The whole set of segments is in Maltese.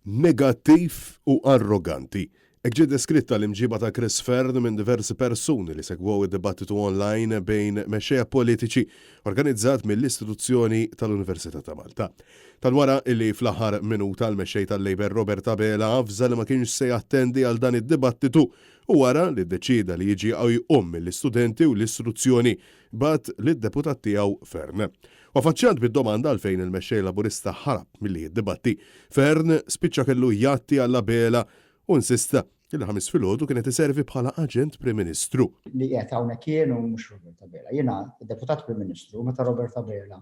Negattiv u arroganti. Hekk ġiet deskritta l-imġiba ta' Chris Fearne minn diversi persuni li segwew id-dibattitu online bejn mexxejja politiċi organizzat mill-istituzzjoni tal-Università ta' Malta. Dan wara li fl-aħħar minuta l-mexxej tal-Labour Robert Abela avża li ma kienx se jattendi għal dan id-dibattitu u wara li ddeċieda li jiġi jqum mill-istudenti u l-istituzzjoni bagħat lid-deputat tiegħu Fearne. U affaċċjat bid-domanda għalfejn il-mexxej Laburista ħarab milli jiddibatti, Fearne spiċċa kellu jgħatti għal Abela u insista li l-Ħamis filgħodu kien qed iservi bħala aġent Prim Ministru. Li qiegħed hawnhekk jien u mhux Robert Abela. Jiena deputat Prim Ministru, meta Robert Abela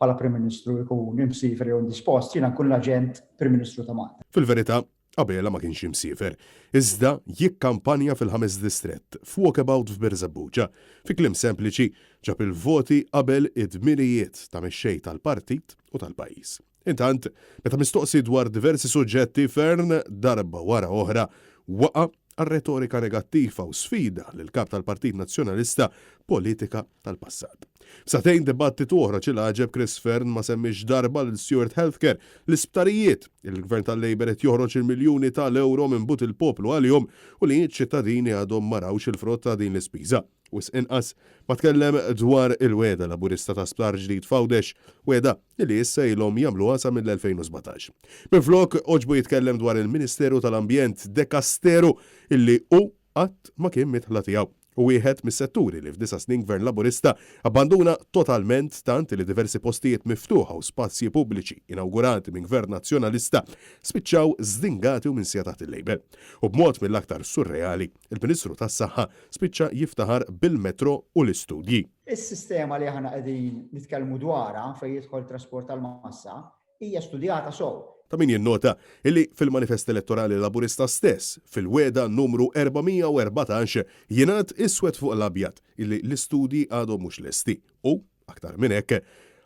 bħala Prim Ministru jkun imsiefer jew indispost, jiena nkun l-aġent Prim Ministru ta' Malta. Fil-verità, Abela ma kienx imsiefer, iżda jikkampanja fil-ħames distrett, f'walkabout f'Birżebbuġa. Fi kliem sempliċi, ġab il-voti qabel id-dmirijiet ta' mexxej tal-partit u tal-pajjiż. Intant, meta mistoqsi dwar diversi suġġetti, Fearne darba wara oħra waqa' għar-retorika negattiva u sfida lill-Kap tal-Partit Nazzjonalista politika tal-passat. F'sagħtejn dibattitu oħroġ il-għaġeb Chris Fearne ma semmiex darba lil Steward Healthcare, l-isptarijiet li l-Gvern tal-Labour qed joħroġ il-miljuni ta' l-ewro minn but il-poplu għalihom u li ċ-ċittadini għadhom ma rawx il-frott ta' din l-ispiża. Wisq inqas ma tkellem dwar il-wegħda Laburista ta' sptar ġdid f'Għawdex, wegħda li issa ilhom jagħmluha sa mill-2017. Minflok, għoġbu jitkellem dwar il-Ministeru tal-Ambjent, dekasteru illi hu qatt ma kien midħla tiegħu u wieħed mis-setturi li f'disa' snin Gvern Laburista abbanduna totalment tant li diversi postijiet miftuħa u spazji pubbliċi inawgurati minn Gvern Nazzjonalista spiċċaw żdingati u minsija taħt il-label. U b'mod mill-aktar surreali, il-Ministru tas-Saħħa spiċċa jiftaħar bil-metro u l-istudji. Is-sistema li aħna qegħdin nitkellmu dwarha fejn jidħol trasport tal-massa hija studjata sew. Ta' min jinnota illi fil-manifest elettorali Laburista stess, fil-wegħda numru 414, jingħad iswed fuq l-abjad illi l-istudji għadhom mhux lesti u, aktar minn hekk,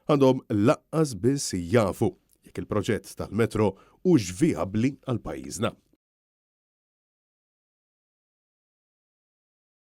għandhom lanqas biss jafu jekk il-proġett tal-metro hux vijabbli għal pajjiżna.